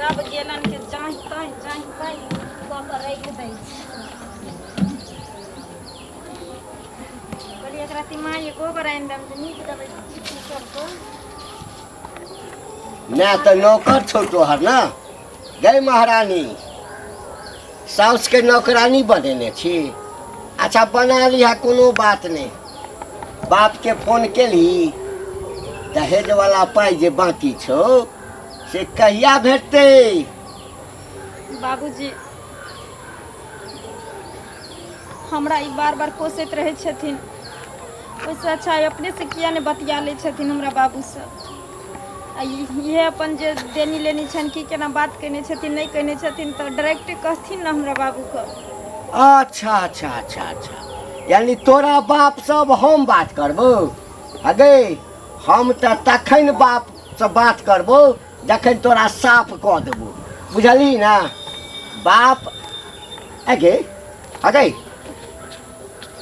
सब गेलन के जाहि ताहि जाहि ताहि कऽ कऽ राखि दै छै। कहलियै एकरा तिमाही गोबर आनि देब तऽ नीक देबै सबके। ना तऽ नौकर छौ तोहर ना गै महारानी, साउसके नौकरानी बनेने छी। अच्छा बना लिहा, कोनो बात नहि। बापके फोन केलही? दहेजवला पाइ जे बाँकी छौ से कहिया भेटतै? बाबूजी हमरा ई बार बार कोसैत रहै छथिन, ओहिसँ अच्छा अपनेसँ किया नहि बतिया लै छथिन हमरा बाबूसँ। आ इहे अपन जे देनी लेनी छनि, की केना बात केने छथिन नहि केने छथिन, तऽ डायरेक्टे कहथिन ने हमरा बाबूके। अच्छा अच्छा अच्छा अच्छा, यानी तोरा बाप सब हम बात करबो? अगे हम तऽ तखन बापसँ बात करबो जखन तोरा साफ कऽ देबो, बुझलही ने? बाप अगे अगे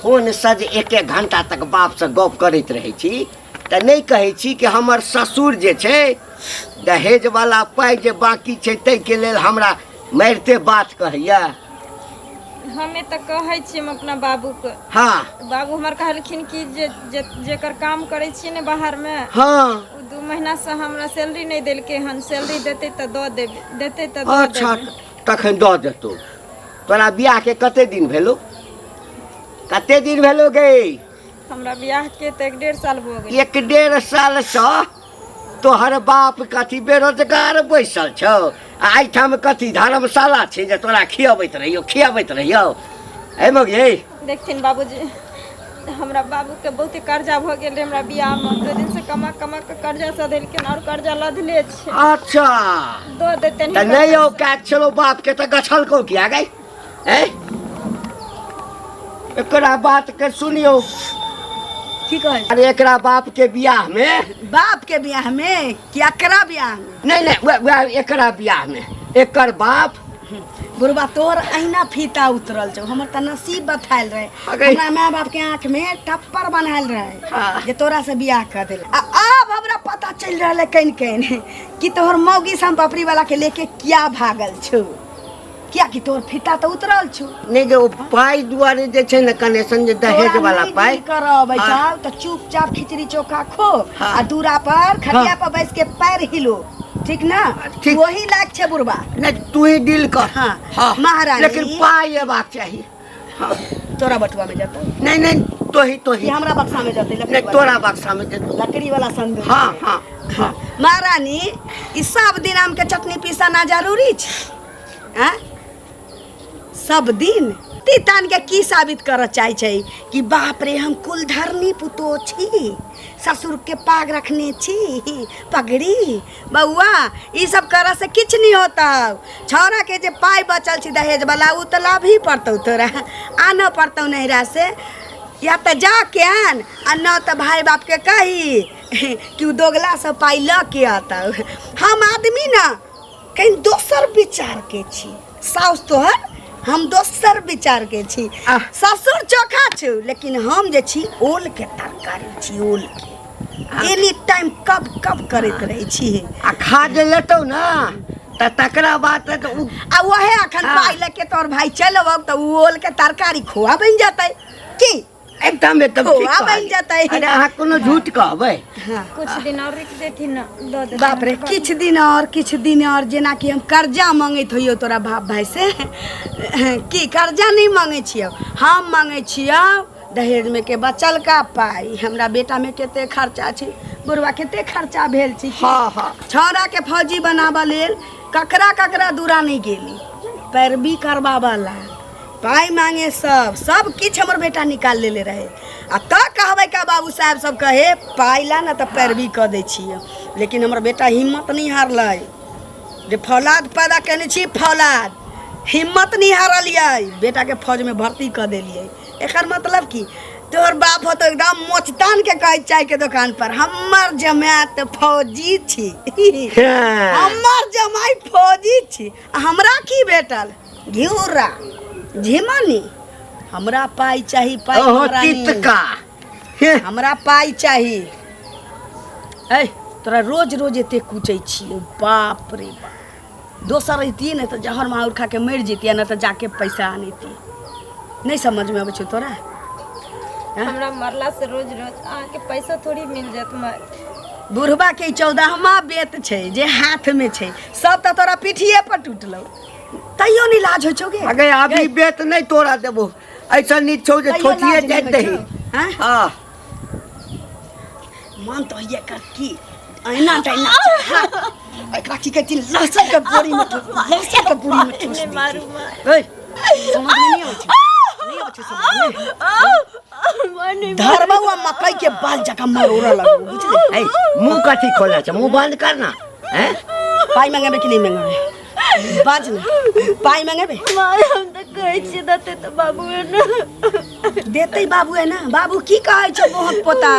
फोनसँ जे एक एक घंटा तक बापसँ गप करैत रहै छी तऽ नहि कहै छी कि हमर ससुर जे छै दहेजवला पाइ जे बाँकी छै ताहिके लेल हमरा मारिते बात कहैया? हमे तऽ कहै छियै हम अपना बाबूके। हाँ। बाबू हमर कहलखिन कि जे जे जेकर काम करै छियै ने बाहरमे, हाँ, ओ 2 महीनासँ हमरा सैलरी नहि देलकै हन, सैलरी देतै तऽ दऽ देबै, देतै तऽ दऽ अच्छा देबै। तखन दऽ देतौ। तोरा बियाहके कते दिन भेलौ? कते दिन भेलौ गे? हमरा बियाहके तऽ 1.5 साल भऽ गेल। 1.5 सालसँ तोहर बाप कथी बेरोजगार बैसल छौ आ एहिठाम कथी धर्मशाला छै जे तोरा खियबैत रहियौ खियबैत रहियौ? हे मौगी, देखथिन बाबूजी, हमरा बाबूके बहुते कर्जा भऽ गेल रहै हमरा बियाहमे, ओहि दिनसँ कमा कमा कऽ कर्जा सधेलखिन आओर कर्जा लधले छै। अच्छा, दऽ देतनि। तऽ नहि औकात छलौ बापके तऽ गछलकौ किया गै? ऐ एकरा बात के सुनियौ। की कहै? अरे एकरा बाप के बियाह में। बाप के बियाह में कि एकरा बियाह में? नहीं नहीं, वह वह एकरा बियाह में एकर बाप। बुढ़बा तोर अहिना फीता उतरल छौ, हमर तऽ नसीब बथायल रहे। अगे। हमरा माय बाप के आँख में टप्पर बनायल रहे हाँ। जे तोरा से बियाह कर देल। आ आब हमरा पता चलि रहल है कनि कनि कि तोहर मौगी से हम बपरी वाला के लेके किया भागल छौ, किया कि तोहर फीता तऽ उतरल छौ। नहीं गे, ओ पाइ दुआरे जे छै ने कनेक्शन जे दहेज तोरा वाला नहि पाइ दिल करब। हाँ। छौ तऽ चुपचाप खिचड़ी चोखा खो हाँ। आ दूरा पर खटिया हाँ। पर बैस के पैर हिलो, ठीक ना? ठीक। वही लायक छै बुढ़बा। नहीं तू ही डील कर। हाँ। हाँ। महारानी। लेकिन पाइ एबाक चाही। हाँ। तोरा बटुआ में जतौ? नहीं नहीं, तो ही तो कि ही हमरा बक्सा में जतै? लकड़ी नहीं वाला। तोरा बक्सा में जतौ। लकड़ी वाला संदूक। हाँ हाँ हाँ। महारानी, ई सब दिन आम के चटनी पीसाना जरूरी छै? आँय, सब दिन ती तान के की साबित करऽ चाहै छै कि बाप रे हम कुलधरनी पुतोह छी, ससुर के पाग रखने छी पगड़ी? बौआ, ई सब करऽ से किछु नहीं होता। छौड़ा के जे पाइ बचल छै दहेज वाला ओ तऽ लाभ ही पड़तौ, तोरा आनऽ पड़तौ नैहरा से। या तऽ जा के आन आ न तऽ भाय बाप के कही कि ओ दोगला से पाइ लऽ के अतौ। हम आदमी न कहीं दोसर विचार के छी, साउस तोहर हम दोसर विचार के छी। आह। ससुर चोखा छौ लेकिन हम जे छी ओल के तरकारी छी, ओल के एनी टाइम कब कब करैत रहै छी। आ खा जे लेतौ ना तऽ तकरा बाद तऽ उ आ वहे अखन हाँ। पाइ लऽ के तोहर भाई चलि अबौ तऽ उ ओल के तरकारी खोआ बनि जेतै की? एकदम एकदम ठीक खोआ बनि कहलियै। जेतै। अरे अहाँ कोनो झूठ कहबै? हाँ। कुछ दिन और रुकि देथिन ने, दऽ देथिन। बाप रे, किछु दिन और, किछु दिन और, जेनाकि हम कर्जा मांगैत होइयौ तोरा बाप भाई से। की कर्जा नहीं मांगै छियौ हम, मांगै छियौ दहेज में के बचलका पाइ। हमरा बेटा में कते खर्चा छै बुढ़वा, कते खर्चा भेल छै। हाँ हाँ। छौड़ा के फौजी बनाबऽ लेल ककरा ककरा दूरा नहीं गेली, पैरवी करबाबऽ ला, पाइ मांगे, सब सब किछु हमर बेटा निकाल लेले रहे। आ तऽ कहबै का बाबू साहेब सब कहे पाइ ला ने तऽ पैरवी कऽ दै छियै, लेकिन हमर बेटा हिम्मत नहि हारलै जे फौलाद पैदा केने छी, फौलाद हिम्मत नहि हारलियै, बेटाके फौजमे भर्ती कऽ देलियै। एकर मतलब की तोहर बाप होतो एकदम मोचतान के कहै चाय के दुकान पर हमर जमाय तऽ फौजी छी, हमर जमाइ फौजी छी। आ हमरा की भेटल? घिउरा झिमनी। हमरा पाइ चाही, पाइ। ओहो महारानी। तितका हे। हमरा पाइ चाही। ऐ तोरा रोज रोज एते कुचै छियौ, बाप रे बाप। दोसर रहितियै ने तऽ जहर माहुर खा के मरि जैतियै, नहि तऽ जाके पैसा आनैतियै। नहि समझमे अबै छौ तोरा? आँय? हमरा मरला से रोज रोज अहाँके पैसा थोड़ी मिल जायत माय। बुढ़बा के 14वां बेत छै जे हाथ में छै, सब तऽ तोरा पीठिए पर टूटलौ, तैयो नहीं लाज होइ छौ गे? अगे अभी बेत नहीं तोरा देबो, ऐसा नीक छौ जे तैयो ठोठिए लाज नहि जाइत होइ दही। छौ, आँय? हाँ। मन तऽ होइए कर की ऐना तैना चढ़ा एकरा की कहै छी, लहसुन के बोरी में ठोस, लहसुन के बोरी में ठोस नहि दै मारू छी। माय। ऐ, समझ में नहीं आबै छै, नहीं आबै छै समझ में। धरबौ आ मकई के बाल जकाँ मरोड़ऽ लगबौ, बुझली? ऐ, मुंह कथी खोले छै? मुंह बंद कर ना। हैं? पाइ मंगेबै कि नहि मंगेबै? बाज ने, पाइ मंगेबै? माय, हम तऽ कहै छियै देतै तऽ बाबू ने। देतै बाबू है ना? बाबू की कहै छौ मोहक पोता?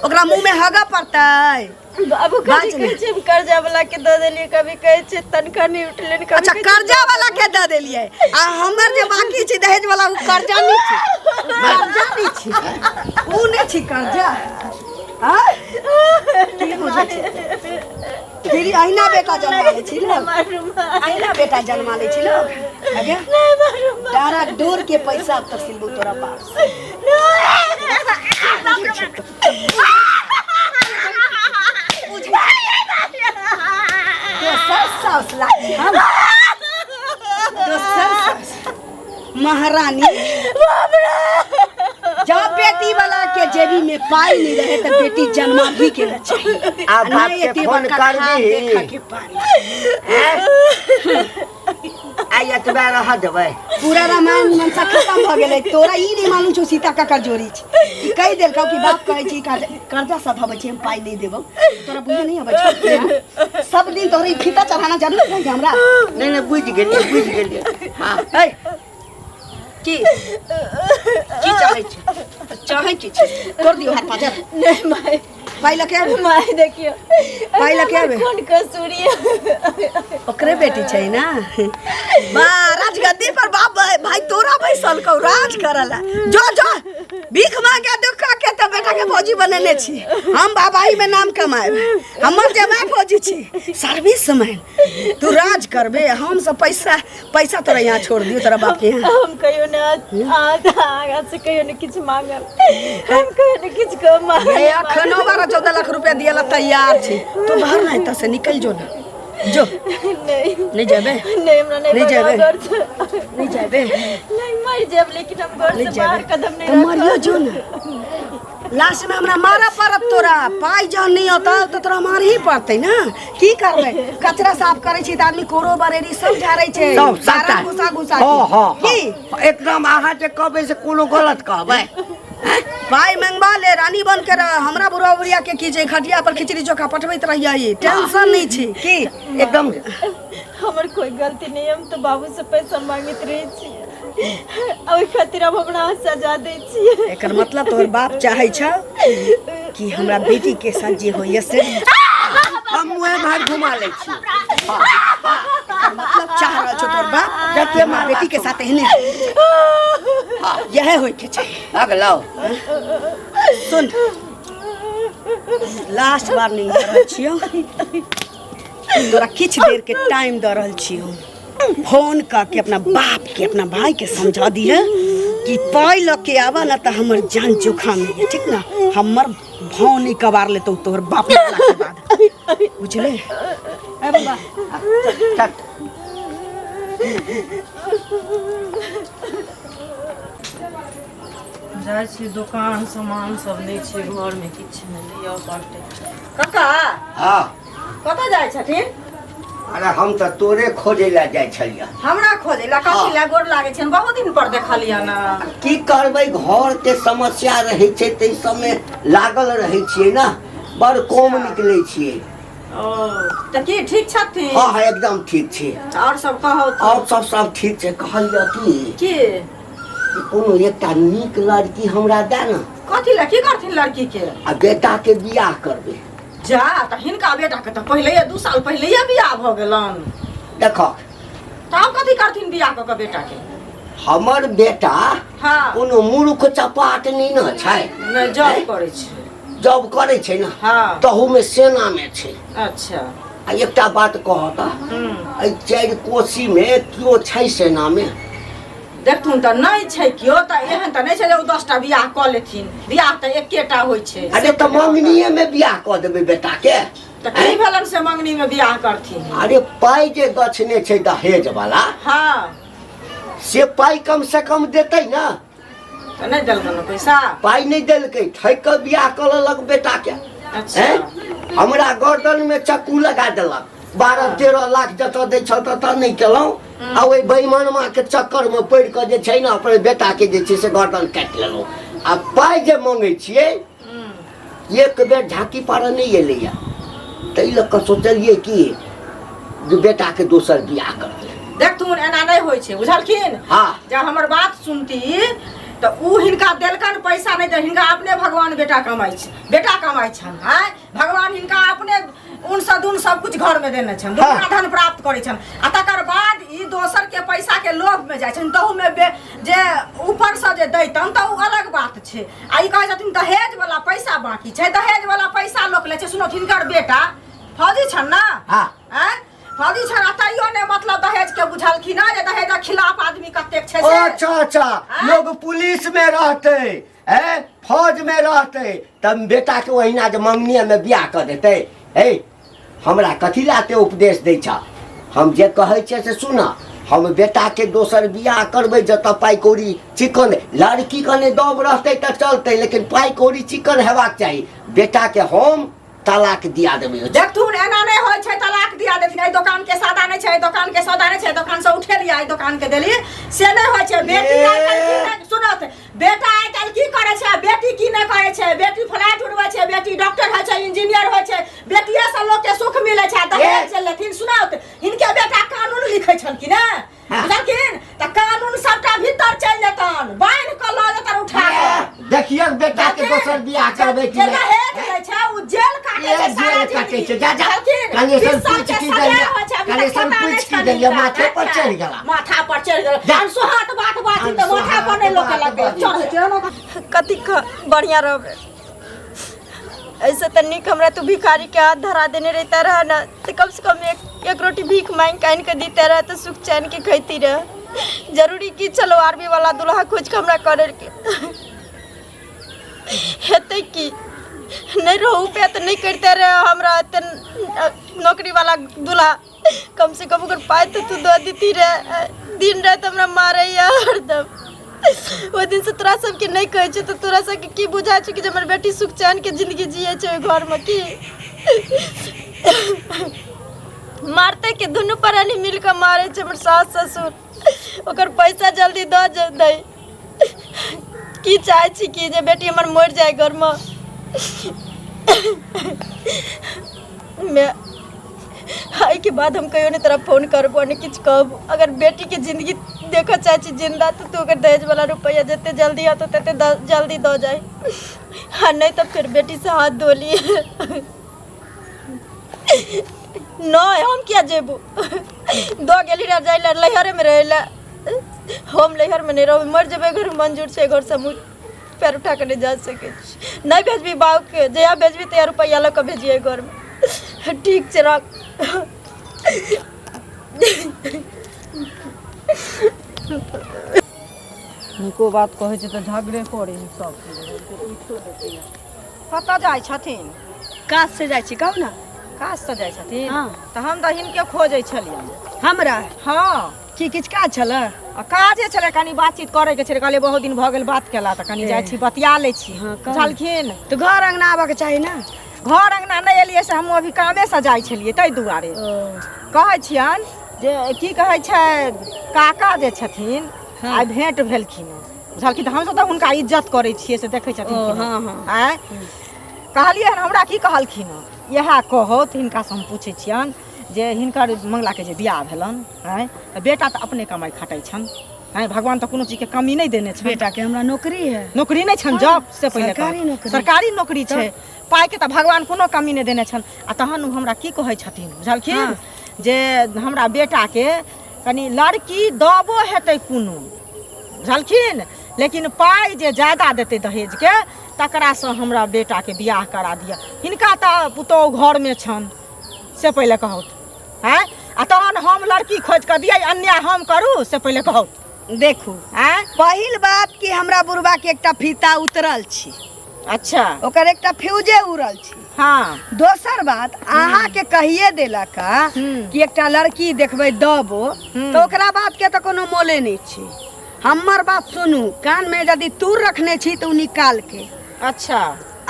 ओकरा मुंह में हगऽ पड़तै। बाबू कभी बाज ने। कहै छै हम कर्जा वाला के दऽ देलियै, कभी कहै छै तनख्वाह नहि उठलै, कभी अच्छा, कहै छै कर्जा वाला के दऽ देलियै आ हमर जे बाकी छै दहेज वाला ओ कर्जा नहि छै, कर्जा नहि छै, ओ नहि छै कर्जा। आँय? की बुझै छै? फिर अहिना बेटा जन्मा लै छी लोग, मारू माय। अहिना बेटा जन्मा लै छी लोग। अगे नहि मारू माय। डारा डोर के पैसा अब तक सिलबू तोरा बाप से। दोसर साउस लागी हम, दोसर साउस महारानी। जब बेटी वाला के जेबी में पाई नहीं रहे तो बेटी जन्मा भी के न चाहिए। आ बाप नहीं के एते फोन बड़का कर खाद दीही। देखा के पानी। आइ एतबे रह देबै। पूरा रामायण मनसा खत्म भऽ गेलै। तोरा ई नहि मालूम छौ सीता ककर जोड़ी छै। ई कहि देलकौ कि बाप कहै छै कर्जा सधाबै छै, हम पाइ नहि देबौ। तोरा बुझे नहि अबै छौ? सब दिन तोहर ई फीता चढ़ाना जरूरी रहै हमरा? नहि नहि, बुझि गेलियै, बुझि गेलियै। हाँ। है की की चाहै छै? चाहै की छै? तोड़ दियौ हाथ पाजर। नहि माय। पाइ लऽ के आबे। माय देखियौ, पाइ लऽ के आबे। कोन कसूर यऽ? ओकरे बेटी छै ना। बा राजगद्दी पर बाप भाई तोरा बैसल कौ राज करला। जो जो भीख मांगे दुख के तो बेटा के फौजी बनेने छी हम। बाबाही में नाम कमाएब, हमर जमाय फौजी छी, सर्विस मैन। तू राज करबे, हम सब पैसा पैसा तोरा यहाँ छोड़ दियो, तोरा बाप के यहाँ। हम कहियो ने आगा से कहियो ने किछु मांगब, हम कहियो ने किछु कह मांगब। ए, अखनो 12-14 लाख रुपया दिएला तैयार छी। तू बाहर ना एतऽ से निकल जो ना, जो। नहीं। नहीं जेबे? नहीं, हमरा नहीं नहीं जेबे? भगाओ घर से। नहीं जेबे? नहीं, मर जायब लेकिन हम घर नहीं से बाहर जेबे कदम नहीं तऽ मरियो राखब। जो ना, लास्ट में हमरा मारऽ पड़त। तोरा पाइ जहन नहि औतौ तऽ तोरा मारही पड़तै ना। की करबै? कचरा साफ करै छी तऽ आदमी कोरो बरेरी सब झाड़ै छै, सब सबटा। बारह घुसा घुसा के। हाँ हाँ। की हाँ, एकदम। अहाँ जे कहबै से कोनो गलत कहबै? पाइ मंगवा ले, रानी बन के रह। हमरा बुढ़वा बुढ़िया के की छै? खटिया पर खिचड़ी चोखा पठबैत रहियै, टेंशन नहि छै की? एकदम। हमर कोई गलती नहीं, हम तो बाबू से पैसा मांगैत रहै छियै, ओहि खातिर अब हमरा अहाँ सजा दै छियै। एकर मतलब तोहर बाप चाहै छौ कि हमरा बेटी के साथ जे होइए से हम मुँहे भार घुमा लै छी। एकर मतलब चाह रहल छौ तोहर बाप जते हमरा मार बेटी के साथ एहने यह होय के चाही। अगलो सुन, लास्ट वार्निंग दऽ रहल छियौ तोरा, किछु देर के टाइम दऽ रहल छियौ। फोन कऽ के अपना बाप के, अपना भाई के समझा दिहे कि पाइ लऽ के आबऽ ना तऽ हमर जान जोखा में है, ठीक ना? हमर भाव नहीं कबार लेतौ तोहर बाप मरला के बाद, बुझले? ए बाबा। चल। जाइ छी दोकान, सामान सब नहि छै घरमे, किछु नहि लिअ पड़तै। काका। हाँ। कतऽ जाइ छथिन? अरे, हम तऽ तोरे खोजै लए जाइ छलियै। हमरा खोजै लए? कथी लए? गोर लागै छनि, बहुत दिन पर देखलियै ने। की करबै, घर के समस्या रहै छै, ताहि सबमे लागल रहै छियै ने, बड़ कम निकलै छियै। ओ तऽ की ठीक छथिन? हाँ हाँ, एकदम ठीक छै। आओर सब कहू तऽ। आओर सब सब ठीक छै। कहलियै की की? कि कोनो एकटा नीक लड़की हमरा दए ने। कथी लए? की करथिन लड़की के? आ बेटा के बियाह करबै। जा तऽ हिनका बेटा के तऽ पहिलैये 2 साल पहिलैये बियाह भऽ गेलनि। देखऽ। तब कथी करथिन बियाह कऽ के बेटा के? हमर बेटा हाँ कोनो मूर्ख चपाट नहि ने छै। नहि, जॉब करै छै। जॉब करै छै ने? हाँ। तहूमे सेनामे छै। अच्छा। आ आ एकटा बात कहऽ तऽ एहि चारि कोसीमे केओ छै सेनामे? देखथुन तऽ नहि छै केओ, तऽ एहन तऽ नहि छै जे ओ 10टा बियाह कऽ लेथिन। बियाह तऽ एकेटा होइ छै। अरे तऽ मंगनीएमे बियाह कऽ देबै बेटाके। तऽ की भेलनि से मंगनीमे बियाह करथिन? अरे पाइ जे गछने छै दहेज वाला, हँ, से पाइ कम से कम देतै ने। तऽ नहि देलकनि पैसा? पाइ नहि देलकै, ठकि कऽ बियाह कऽ लेलक बेटाके। अच्छा। हैं? हमरा गर्दनमे चक्कू लगा देलक। 12-13 लाख जतऽ दै छल ततऽ नहि केलहुँ, आ ओहि बेईमानमाके चक्करमे पड़ि कऽ जे छै ने अपन बेटाके जे छै से गर्दन काटि लेलहुँ। आ पाइ जे मङ्गै छियै, एक बेर झाँकी पारऽ नहि एलैए। ताहि लऽ कऽ सोचलियै कि जे बेटाके दोसर बियाह करबै। देखथुन, एना नहि होइ छै, बुझलखिन? हँ। जब हमर बात सुनती तऽ उ हिनका देलकनि पैसा, नहि तऽ हिनका अपने भगवान बेटा कमाइ छै, बेटा कमाइ छनि। आँय, भगवान हिनका अपने ऊनसँ दून सब कुछ घरमे देने छनि, दुगुना धन प्राप्त करै छनि, आ तकर बाद ई दोसर के पैसा के लोभ में जाइ छनि। तहू में जे ऊपर से जे दैतन तऽ उ अलग बात छै। आ ई कहै छथिन दहेज वाला पैसा बाकी छै, दहेज वाला पैसा लोक लै छै। सुनो, हिनकर बेटा फौजी छनि ने? हाँ। आँय, फौजी छनि, आ तैयो ने मतलब दहेज के बुझलखिन हँ जे दहेजक खिलाफ आदमी कतेक छै से। अच्छा अच्छा। आँय? लोग पुलिस में रहते, ए फौज में रहते, तब बेटा के ओहिना जे मंगनीय में बियाह कऽ देते। हे, हमरा कथी लाते उपदेश दै छ? हम जे कहै छियै से सुन। हम बेटाके दोसर बियाह करबै जतऽ पाइ कौड़ी चिकन, लड़की कने दब रहतै तऽ चलतै, लेकिन पाइ कौड़ी चिकन हेबाक चाही। बेटाके हम तलाक दिया देबै। देखथुन, एना नहि होइ छै तलाक दिया देथिन। एहि दोकान के सौदा नहि छै, एहि दोकान के सौदा नहि छै, एहि दोकान से उठेलियै, एहि दोकान के देली, से नहि होइ छै। बेटी ए। आइ काल्हि की नहि, सुनत, बेटा आइ काल्हि की करै छै आ बेटी की नहि करै छै। बेटी फ्लाइट उड़बै छै, बेटी डॉक्टर होइ छै, इंजीनियर होइ छै, बेटिए से लोक के सुख मिलै छै। आ दहेज जे लेथिन, सुनत, हिनके बेटा कानून लिखै छलखिन हेँ, बुझलखिन? तऽ कानून सबटा भीतर चलि जेतन, बान्हि कऽ लऽ जेतन उठा कऽ। देखियौ बेटा के दोसर बियाह करबै कि जे नहि। दहेज लै छै ओ जेल काटै ए, छै सारा जेल काटै जिंदगी। छै। जा, जा। बुझलखिन? कलेशन 20 साल पूछि के की सजा देलियै? होइ छै, अभी तक कलेशन पता नहि पूछि की छनि देलियै? हिनका। माथे पर चढ़ि गेला। माथा पर चढ़ि गेल। जा। अनसोहाँत बात बाजी तऽ माथा पर नहि लोकके अनसोहाँत लगै बात चढ़ै छै। कथी बढ़िआँ रहबै? ऐसे तऽ नीक हमरा तू भिखारी के हाथ धरा देने रहता रह ना, तऽ कम से कम एक एक रोटी भीख मांगि के आनि के दीते रह तऽ सुख चैन के खैती रह। जरूरी की छलो आर्मी वाला दुल्हा खोज के हमरा करे के? हेतै की नहि रहू पे तऽ नहि करिते रहे हमरा एते नौकरी वाला दुल्हा। कम से कम ओकर पाइ तऽ तू दऽ देती रहे। दिन राति हमरा मारैया हरदम। ओहि दिनसँ तोरा सबके नहि कहै छियौ तऽ तोरा सबके की बुझाइ छौ कि जे हमर बेटी सुख चैनके जिन्दगी जियै छै ओहि घरमे? की मारतै के? दुनू प्राणी मिल कऽ मारै छै हमर सास ससुर। ओकर पैसा जल्दी दऽ दै। की चाहै छी कि जे बेटी हमर मरि जाय घरमे? मैं एहिके बाद हम कहियो नहि तोरा फोन करबो, नहि किछु कहबो। अगर बेटीके जिन्दगी देखऽ चाहै छी जिन्दा, तऽ तू ओकर दहेजवला रुपैआ जते जल्दी हेतौ तते जल्दी दऽ जाही, आ नहि तऽ फेर बेटीसँ हाथ धो लिए। नहि, हम किया जेबो? दऽ गेली रह जाइ लए लैहरेमे रहै लए। हम लैहरमे नहि रहबै, मरि जेबै घर मंजूर छै। घरसँ मुँह पैर उठा कऽ नहि जा सकै छी। नहि भेजबी बाबूके, जहिया भेजबी तहिया रुपैआ लऽ कऽ भेजिए घरमे। ठीक छै, रख। नीको बात कहै छै तऽ झगड़े करै है सब। कतऽ जाइ छथिन? काज से जाइ छी, कहू ने। काज से जाइ छथिन? हँ। तऽ हम तऽ हिनके खोजै छलियनि। हमरा? हँ। की किछु काज छलै? आ काजे छलै, कनि बातचीत करैके छलै। कहलियै बहुत दिन भऽ गेल बात केला, तऽ कनि जाइ छी बतिया लै छी। हँ, कहू। बुझलखिन? तऽ घर अङ्गना आबऽके चाही ने। घर अङ्गना नहि एलियै से हमहूँ अभी कामेसँ जाइ छलियै, ताहि दुआरे कहै छियनि जे की कहै छै, काका जे छथिन आइ भेँट भेलखिन हँ, बुझलखिन? तऽ हमसभ तऽ हुनका इज्जत करै छियै, से देखै छथिन ओ, कि नहि? हँ, हँ। आँय, कहलियै हन, हमरा की कहलखिन हँ, इएह कहौत। हिनकासँ हम पूछै छियनि जे हिनकर मंगलाके जे बियाह भेलनि, आँय, तऽ बेटा तऽ अपने कमाइ खटै छनि, आँय, भगवान तऽ कोनो चीजके कमी नहि देने छनि। बेटाके हमरा नौकरी है। नौकरी नहि छनि जॉब से पहिले सरकारी कहब। नौकरी। सरकारी नौकरी छै, पाइके तऽ भगवान कोनो कमी नहि देने छनि। आ तहन ओ हमरा की कहै छथिन, बुझलखिन? हँ। जे हमरा बेटाके कनि लड़की दबो हेतै कोनो, बुझलखिन, लेकिन पाइ जे ज्यादा देतै दहेजके तकरासँ हमरा बेटाके बियाह करा दिअ। हिनका तऽ पुतोहु घरमे छनि, से पहिले कहू आँय आ तहन हम लड़की खोजि कऽ दियै अन्याय हम करू से पहिले कहू देखू आँय पहिल बात कि हमरा बुढ़बा के एकटा फीता उतरल छी अच्छा ओकर एकटा फ्यूजे उड़ल छी हाँ दोसर बात अहाँ के कहिए देलक हँ कि एकटा लड़की देखबै दबो तऽ ओकरा बात के तऽ कोनो मोले नहि छै हमर बात सुनू कान में यदि तूर रखने छी तऽ ओ निकाल के अच्छा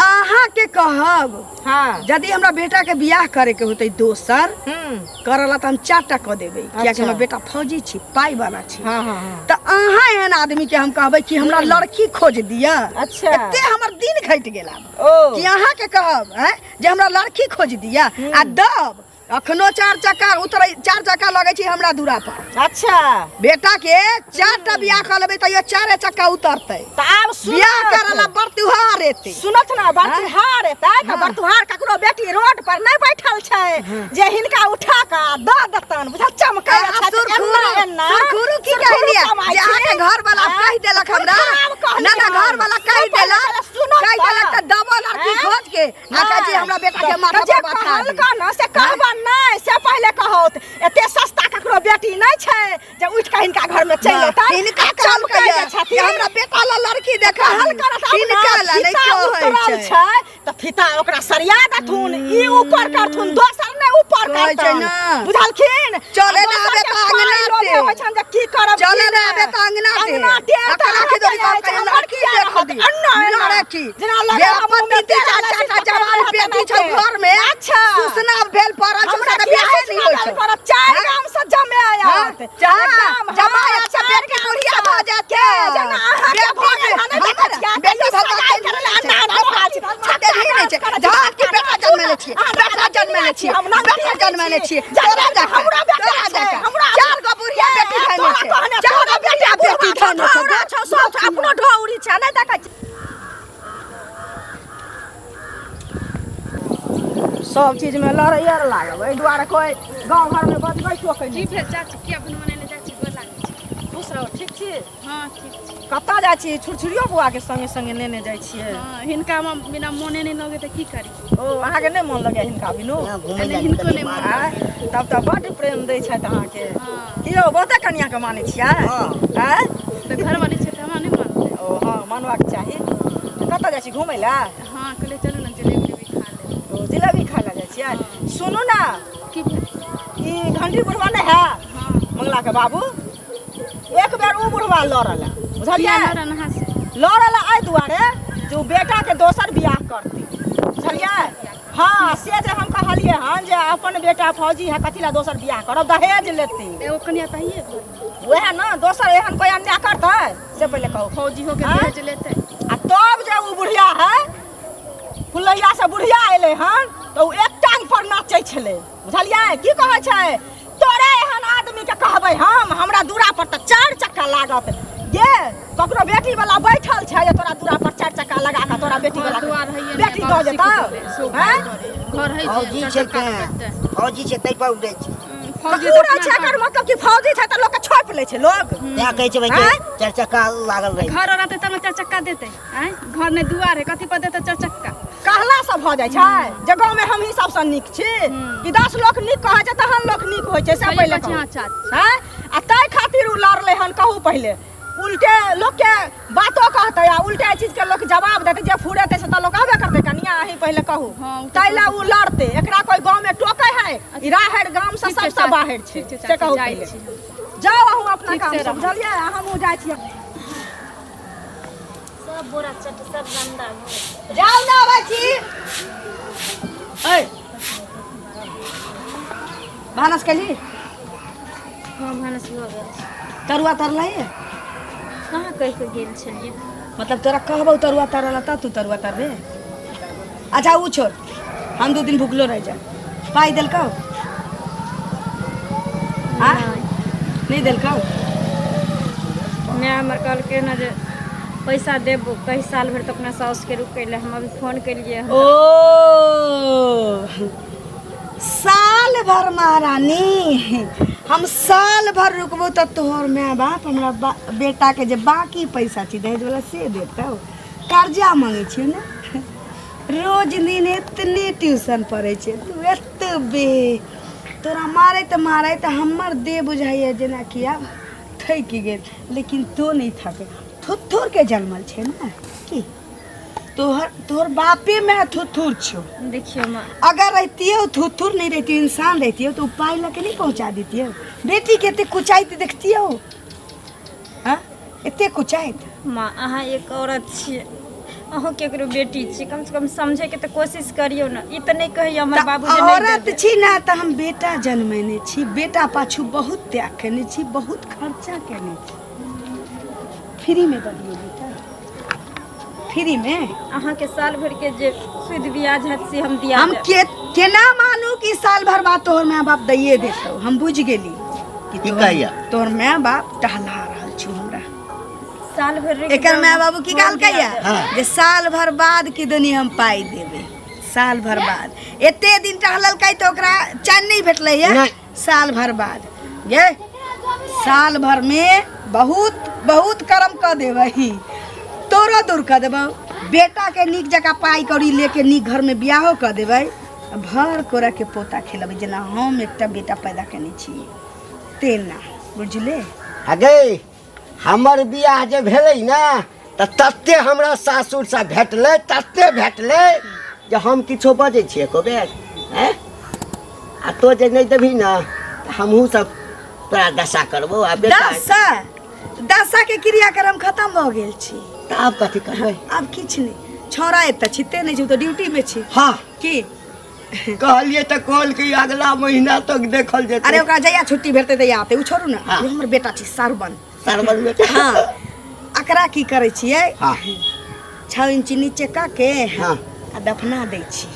अहाँ के कहब हाँ यदि हमरा बेटा के बियाह करे के होतै दोसर हम्म करऽ ला तऽ हम 4 टा कऽ देबै कियाकि अच्छा। हमर बेटा फौजी छी पाइ वाला छी हाँ हाँ हाँ तऽ अहाँ एहन आदमी के हम कहबै कि हमरा लड़की खोज दिअ अच्छा। एते हमर दिन घटि गेल आब ओ कि अहाँ के कहब हैं जे हमरा लड़की खोज दिअ आ दब अखनो चार चक्का उतरै चार चक्का लगै छै हमरा दूरा पर अच्छा बेटा के चार टा बियाह कऽ लेबै तैयो चारे चक्का उतरतै तऽ आब बियाह सुनत करऽ ला बड़ त्योहार एतै सुनत ना बरतुहार एतै तऽ बरतुहार ककरो बेटी रोड पर नहि बैठल छै जे हिनका उठा कऽ दऽ देतन बुझल चमकै अहाँ सुरखुरु सुरखुरु की कहलियै जे अहाँके घर वाला कहि देलक हमरा ना ना घर वाला कहि देलक कहि देलक तऽ दबो लड़की खोज के आ कहै छी हमरा बेटा के माथा जे पर बैठा दी। कहलका ना से कहबा नहि से पहिले कहत एते सस्ता ककरो बेटी नहि छै जे उठि कऽ हिनका घर में चलि एतनि हिनका आ चमकै कहलकै जे छथिन जे हमरा बेटा ला लड़की देखा कहल करत आब ना, हिनका ला नहि फीता कहै उतरल छै छै तऽ फीता ओकरा सरिया देथुन ई ऊपर करथुन दोसर नहि ऊपर कहै छै करतन ना। बुझलखिन चले आ ना दोसर आबे के तऽ अंगना पाइ लोभे टेढ़। होइ छनि जे की करब चले की ना आबे तऽ अंगना टेढ़। अंगना टेढ़ अखन तऽ आँखि दौड़ी अहाँके कऽ रहै छै, लड़की हमर किया देख रहत? दी। अन्ना एना। लड़की। जेना जे लगे अपन हम तीन तीन चार तेरा चार टा लड़की जवान पकड़ने बेटी छौ हेतै। घर में अच्छा। सुसना भेल पड़ल छौ हमरा से तऽ किया बियाहे नहि होइ सुनायल छौ पड़त? चारि हैं? गाम से जमे आयत। चारि गाम, जमाय हाँ, आयत तऽ चारि बेटी गाम बुढ़िया से। भऽ जायत। के जेना अहाँके बेटी भऽ गेल हन, नहि देखै हमर छियै? बेटी कहियो भऽ जायत सगाइ करय लए नहि अन्ना छै। रहल छी। छाते भी नहि छै। धान के बेटा जन्मेले छियै बेटा जन्मेले छियै हम नाम बेटा जन्मेले छियै तोरा जकाँ हमरा बेटा तोरा छै, जकाँ हमरा चार गो बुढ़िया बेटी धैने छै तोरा कहने चार गो बुढ़िया बेटी धैने छै हमरा छौ सब छौ, अपनो ढौरी छै नहि देखै छी सब चीजमे लड़ैए आर लागल एहि दुआरे कोइ गाँव घरमे बजबै टोकै की भेल चाची किया बनवने चाची गोर लागै छी खुश रहू ठीक छी हँ ठीक छी कतऽ जाइ छी छुरछुरियो बौआके संगे संगे नेने जाइ छियै हँ हिनका मे बिना मोने नहि लगै तऽ की करी ओ अहाँके नहि मोन लगैया हिनका बिनु यहाँ घुमै नहि, लए हिनको कनि नहि मोन बाहर। आँय तब तऽ बड्ड प्रेम दै छथि अहाँके हँ की यौ बहुते कनियाके मानै छियै हँ। आँय तऽ घरवाली छै तऽ हमरा नहि मानतै ओ हँ मानबाक चाही कतऽ जाइ छी घुमै लए हँ कहलियै चलू ने जलेबी उलेबी खा लेब ओ जिलेबी खाय लए जाइ छियै सुनू ने की भेल ई घंटी बुढ़वा नहि है हँ मंगलाके बाबू एक बेर ओ बुढ़वा लड़ल है बुझलियै किया लड़न अहाँ से लड़ल है एहि दुआरे जे ओ बेटाके दोसर बियाह करतै बुझलियै हँ से जे हम कहलियै हन जे अपन बेटा फौजी है कथी लए दोसर बियाह करब दहेज लेतै एगो कनिया तऽ हइए घरमे वएह ने दोसर एहन कोइ अन्याय करतै से पहिले कहू फौजी होके आँय? दहेज लेतै आ तब जे ओ बुढ़िया है फुलैया से बुढ़िया एलै हन तऽ ओ एक टांग पर नाचै छलै बुझलियै की कहै छै तोरे एहन आदमीके कहबै हम हमरा दूरा पर तऽ चारि चक्का लागत गे ककरो बेटी वाला बैठल छै जे तोरा दूरा पर चारि चक्का लगा कऽ तोरा बेटी घर वाला दुआर हइए नहि, बेटी बाबू दऽ सीख जेतौ देबै, सो हैं? घर हइ फौजी जे छै चारि चक्का तें लगतै। फौजी छै ताहि पर उड़ै छै फौजी तऽ उड़ै छै एकर मतलब कि फौजी छै तऽ लोकके छोपि लै छै लोक तें कहै छै भाई आँय? चारि चक्का लागल रहै घर रहतै तब ने चारि चक्का देतै आँय घर नहि दुआर है कथी पर देतै चारि चक्का कहला से भऽ जाइ छै जे गाँवमे हमही सबसँ नीक छी कि 10 लोक नीक कहै छै तहन लोक नीक होइ छै से सही पहिले कहै छी कहू अहाँ चाची। आँय? आ ताहि खातिर ओ लड़लै हन कहू पहिले उल्टे लोकके बातो कहतै आ उल्टे चीजके लोक जवाब देतै जे फुरेतै से तऽ लोक कहबे करतै कनिया अहीं पहिले कहू हँ, उ तऽ ताहि लए ओ लड़तै एकरा कोइ गाँवमे टोकै है ई राहरि गामसँ ठीक छै सबसँ चाची, बाहर छै ठीक छै से चाची, कहू जाइ पहिले छी हम। जाउ अहूँ अपना ठीक से कामसँ रहू। बुझलियै आ हमहूँ जाइ छियै सब बोरा चट सब गंदा भऽ गेल। जाउ ना अबै छी ऐ भानस केली हँ भानस भऽ गेल छै। तरुआ तरलही कहाँ कहि कऽ गेल छलियै मतलब तोरा कहबौ तरुआ तरल तऽ तू तरुआ तरबे अच्छा उ छोड़ हम 2 दिन भुखलो रह जाए पाइ देलकौ आ नहीं देलकौ माय हमर कहलकै ने जे पैसा देबो कही साल भरि तऽ अपना साउसके रुकै लए हम अभी फोन केलियै हन ओ साल भर महारानी हम साल भर रुकबो तऽ तोहर माय बाप हमरा बेटाके जे बाकी पैसा छै दहेज वाला से देतौ कर्जा मांगै छियै ने रोज दिन एतने ट्यूशन पढ़ै छै तू एतबे तोरा मारैत मारैत हमर देह बुझाइए जेनाकि आब थकि गेल लेकिन तो नहि थकै थुथुरके जनमल छै ने की तोहर तोहर बापे माय थुथुर छौ देखियौ माँ अगर रहितियो थुथुर नहीं रहितियो इंसान रहितियो तो पाई लऽ के नहीं पहुंचा देतियो बेटी के एते कुचाइत देखतियो हाँ एते कुचाइत माँ अहाँ एक औरत छियै अहूँ केकरो बेटी छी कम से कम समझैके तऽ कोशिश करियौ ने ई तऽ नहि कहियौ हमर तऽ बाबू जे नहि औरत देबै। छी ने तऽ हम बेटा जन्मेने छी बेटा पाछू बहुत त्याग केने छी बहुत खर्चा केने छी फ्रीमे दऽ दियौ बेटा फ्रीमे अहाँके साल भरि के जे सुद ब्याज हैत से हम दिया हम देब। के केना मानू कि साल भर बाद तोहर माय बाप दैये देतौ हम बुझि गेली कि की तोहर- कहैया? तोहर माय बाप टहला रहल छौ हमरा साल भरि रुकि एकर जाउ माय ने, बाबू की हम कहलकै दिया या देब। हाँ। जे साल भर बाद की दुनी हम पाइ देबै साल भर बाद एते दिन टहललकै तऽ ओकरा चैन नहि भेटलै या नहि। साल भर बाद गे साल भर में बहुत बहुत कर्म कऽ देबै तोरो दूर कऽ देबौ बेटाके नीक जकाँ पाइ कौड़ी लेके नीक घरमे बियाहो कऽ देबै आ भर कोरा के पोता खेलेबै जेना हम एकटा बेटा पैदा केने छी तेना बुझले अगे हमर बियाह जे भेलै ने तऽ तते हमरा सासुरसँ भेटलै तते भेटलै जे हम किछो बजै छियै एको बेर आँय आ तो जे नहि देबही ने तऽ हमहूँ सब तोरा दशा करबो आ बेटा दशा दशा के क्रियाक्रम खत्म भऽ गेल छी तऽ आब कथी करबै आब किछु नहि छौड़ा एतऽ छिते नहि छै ओ तऽ ड्यूटीमे छै हँ की कहलियै तऽ कहलकै अगला महीना तक देखल जेतै अरे ओकरा जहिया छुट्टी भेटतै तहिया आते ओ छोड़ू ने हाँ। ओ हमर बेटा छै सरवन सरवन बेटा हाँ एकरा की करै छियै हाँ 6 इंच नीचे कऽ के हाँ। आ दफना दै छी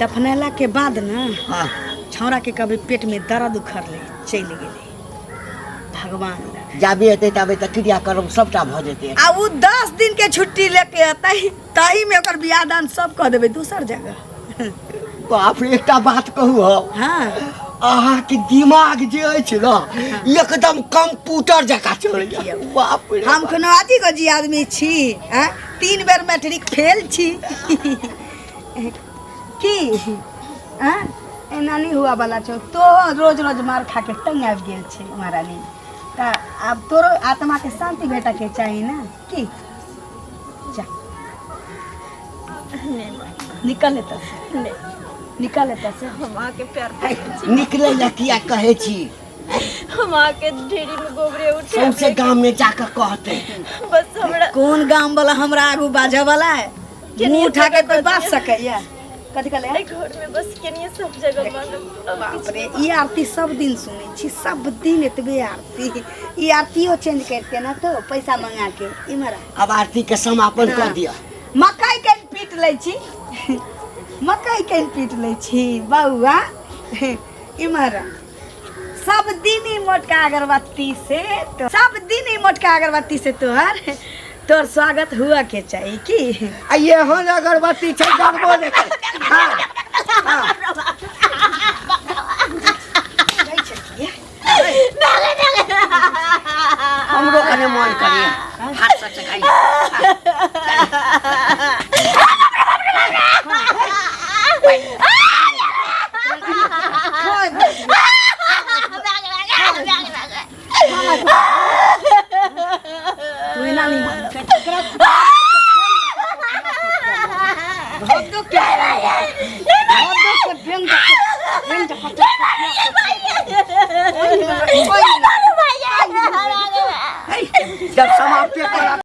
दफनेला के बाद ने हाँ छौड़ा के कभी पेट में दर्द उखड़लै चलि गेलै भगवान लग जाबे हेतै ताबे तऽ क्रियाक्रम सबटा भऽ जेतै आ ओ 10 दिन के छुट्टी लेके अतै ताही में ओकर बियाह दान सब कऽ देबै दोसर जगह बाप रे एकटा बात कहू हम हाँ अहाँके दिमाग जे अछि ने एकदम कंप्यूटर जकाँ चलैया बाप रे हम कोनो अथी को जी आदमी छी आँय? 3 बेर मैट्रिक फेल छी की आँय? एना नहीं हुआ वाला छौ तो रोज रोज मार खा के टंग आबि गेल छै महारानी तऽ आब तोरो आत्मा के शांति भेटऽ के चाही ने की जा नहीं माँ निकल एतऽ से नहीं निकल एतऽ से हम अहाँके प्यार करै छी निकलै लए किया कहै छी हम अहाँके ढेरी में गोबरे उठे सौंसे गाम में जाकऽ कहतै बस हमरा कोन गाम वाला हमरा आगू बाजऽ वाला है केनिये मुँह उठा के जगह कोई दऽ बाज दिअ। सकैया कथी कहले एहि घर में बस केनिये सब जगह मांगब अब बाप किछु रे नहि ई आरती सब दिन सुनै छी सब दिन एतबे आरती ई आरतियो चेंज करते ना तो पैसा मंगा के इमहर आ। अब आरती के समापन कऽ दिअ मकई के पीट लै छी मकई के पीट लै छी बौआ इमहर आ। सब दिन ई मोटका अगरबत्ती से तो सब दिन ई मोटका अगरबत्ती से तोहर तोहर स्वागत हुआ के चाही की आ एहन अगरबत्ती छै जरबो नहि करै। हाँ, हाँ। जाइ छलियै। हमरो कने मन करिए हाथ से चकाइए तू एना नहीं मान भद्दो के भद्दो के बेंग बेंग जब समाप्त करा